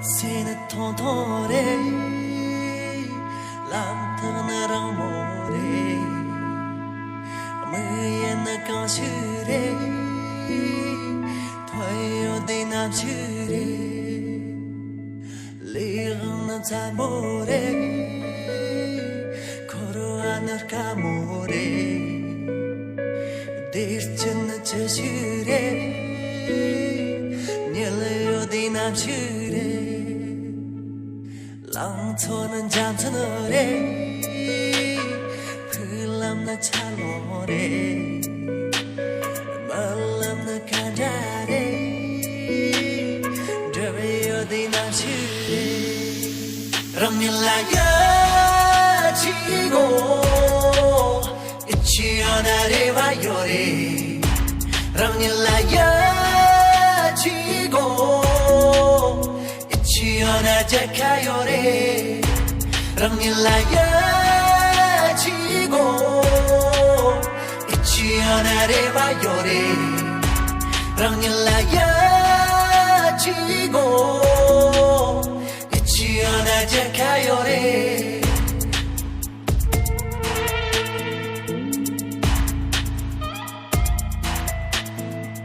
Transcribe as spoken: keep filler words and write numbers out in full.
ཚེ་ནི་ཐུང་ཐུང་རེད། ལམ་ཐག་ནི་རིང་མོ་རེད། དམིགས་ཡུལ་ནི་གང་ཞིག་རེད། ཐོན་ཡོང་དུས་ནམ་ཞིག་རེད། ལས་དབང་ནི་འཚམ་པོ་རེད། འཁོར་བ་ནི་དཀའ་མོ་རེད། བདེ་སྐྱིད་ནི་ཅི་ཞིག་རེད། ཉལ་ཡོད་དུས་ནམ་ཞིག་རེད། ལང་ཚོ་ནི་འཇམ་རྩུབ་རེད། ཕུག་ལམ་ནི་འཁྱག་ལོང་རེད། རྨི་ལམ་ནི་ག་འདྲ་རེད། འགྲིབ་ཡོད་དུས་ནམ་ཞིག་རེད། རང་ཉིད་ལ་ཡིད་ཆེས་དགོས། ཡིད་ཆེས་ཡོད་ན་རེ་བ་ཡོད་རེད། རང་ཉིད་ལ་ཡིད་ཆེས་དགོས། ཡིད་ཆེས་ཡོད་ན་རྒྱལ་ཁ་ཡོད་རེད། རང་ཉིད་ལ་ཡིད་ཆེས་དགོས། ཡིད་ཆེས་ཡོད་ན་རེ་བ་ཡོད་རེད། རང་ཉིད་ལ་ཡིད་ཆེས་དགོས།